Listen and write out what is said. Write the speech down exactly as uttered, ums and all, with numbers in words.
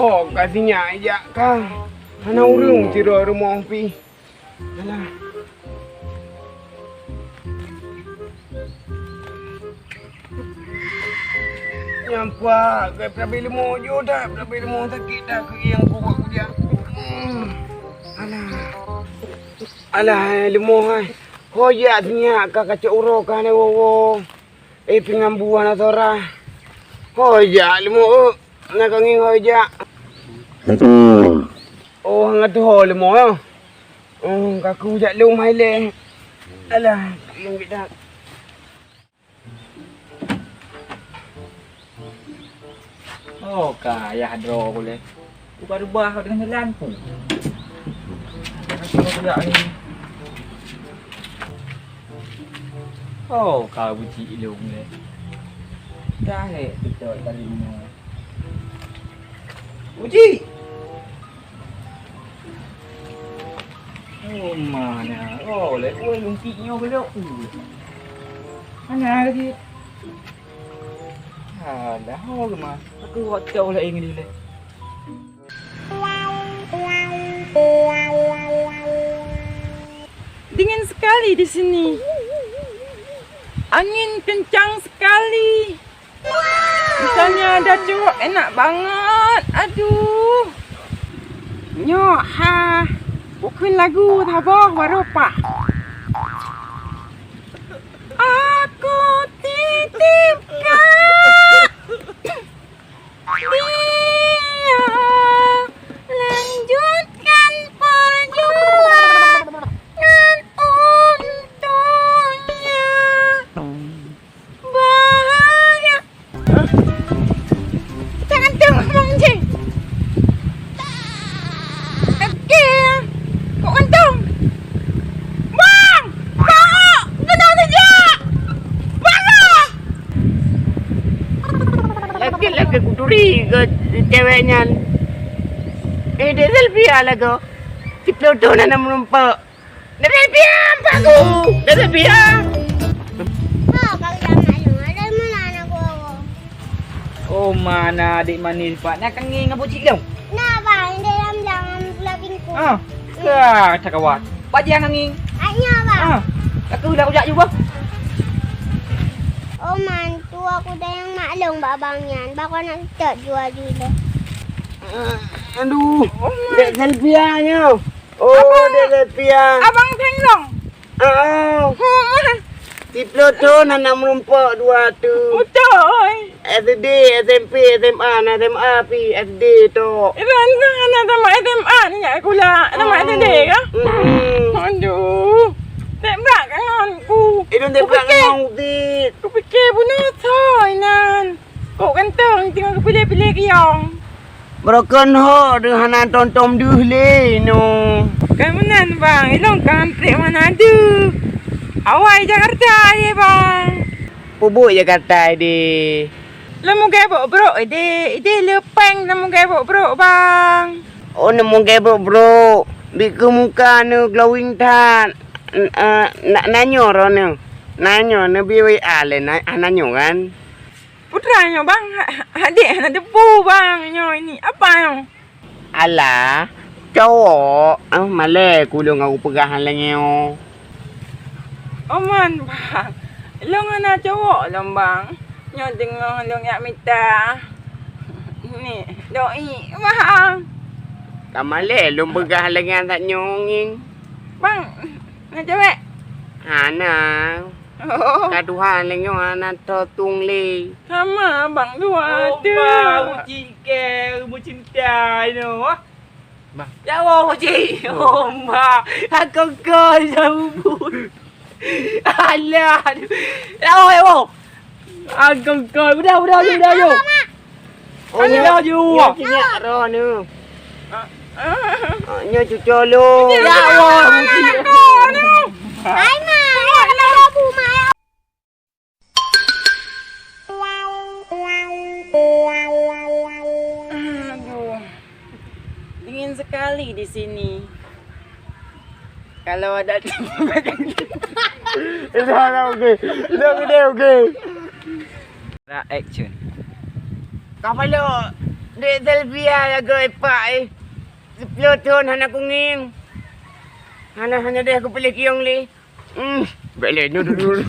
Oh, ka sinyak jak ka. Hana ureueng sidroe rumoh pih. Alah. Nyang kuat, kai peunabe leumo jih dah, peunabe leumo sakét dah, keu nyang kuat kujak. Hmm. Alah. Alah, hai leumo hai. Ho jak sinyak ka kacok uroe ka hana woe-woe. Eh, pingan buah na sora. Ho jak leumo, eh. Na ka ngieng ho jak. Oh, hang atuh ho leumo, eh. Oh, kaku jak lom hai lé. Alah, kuyang geudak. Oh, ka ayah droe ku lé. Rubah-rubah deungon jalan ku. Rasa ku jak ni. Oh, ka buci ilong lé. Dah hek beutôi kali nyoe. Uji! Oh, mana? Oh, lé, oi, lungkit nyoe belok. Mana lagi? Alah, oh, lemah. Aku waktu lagi ni lé. Dingin sekali di sini. Angin kencang sekali. Misalnya ada cowok enak banget. Aduh. Nyoe ha. Bukon lagu saboh baru pah. Aku titipkan dia lanjutkan perjuangan untuknya. Bahagia. Jangan tengok Bang Jin. Oke. Kok untung? Bang! Bang! Kena saja! Bang! Lagi-lagi kuturi ke cewek nyan. Eh, dia selfie lah ke? Si Pluto nak menumpuk. Dari piang paku, dari piang. Ha, kalau dah maklum, ada mana anak gua? Oh, mana adik manis, Pak? Nak kenging apa cik dong? Nah, bang, di dalam jangan pula bingkung. Ah, kah cakawat. Pak jangan kenging. Hanya, bang. Ah, aku dah kujak juga. Oh, mantu aku dah yang maklum, bak bang nyan. Bak kau nak cek jual dulu. Aduh, dek selfie nyoe. Oh, apa? Dek Zefia. Abang Teng dong. Oh. Hmm. Siplôh thôn hana meurumpok dua tu. Beutôi. S D, S M P, S M A, na S M A pi, S D tok. Itu hana, hana tamat S M A ni jak sikula. Tamat S D kah? Hmm. Aduh. Tebak kan ngon ku. Itu tebak ngon Udit. Kupike bunoe soe inan. Kok ganteng teungoh geupiléh-piléh kiyong. Barokon ho deuh hana tom-tom deuh lé nyoe. Ka meunan bang, ilong ka antrek mana deuh. Awai Jakarta ye bang. Peubuet Jakarta ideh. Lôn mugée bok brok ideh, ideh le péng lôn mugée bok brok bang. Oh, neumugée bok brok. Bit keu muka neu glowing that. N-, eh, na, na nyoe droeneuh. Na nyoe neubi W A lé na, hana nyoe kan? Putra nyoe bang, ha-, ha-, adik hana teupeu bang nyoe ni. Apa nyoe? Alah, cowok, ah, malée ku lôn aku peugah lagée nyoe. Oman bang, lôn hana cowok lôn bang. Nyoe teungoh lôn jak mita. Ni, doi bang. Ka malée lôn peugah lagée nyan that nyoe ngieng. Bang, na cewek? Hana. Oh. Ka tuha lé nyoe hana tho tueng lé. Sama bang dua tu. Oh, ma, uji ke, meucinta inoe. Ma. Ya Allah, uji. Oh, ma. Aku kau jauh. Alah. Aduh. Ya Allah, ya Allah. Agong kau, udah, udah, udah, udah, yuk. Oh, udah, yuk. Nyoe nyak roh nyoe. Ah, nyoe cuco lôn. Ya Allah, uji. Hai, Ma. Aduh. Dingin sekali di sini. Kalau ada itu ada oke. Itu gede oke. Nah, action. Kapalo. Dek Selvia lagoe pak eh. Sepuluh thon hana kungieng. Hana, hana deh kupiléh kiyong lé. Hmm, bèk lé nyoe dulu.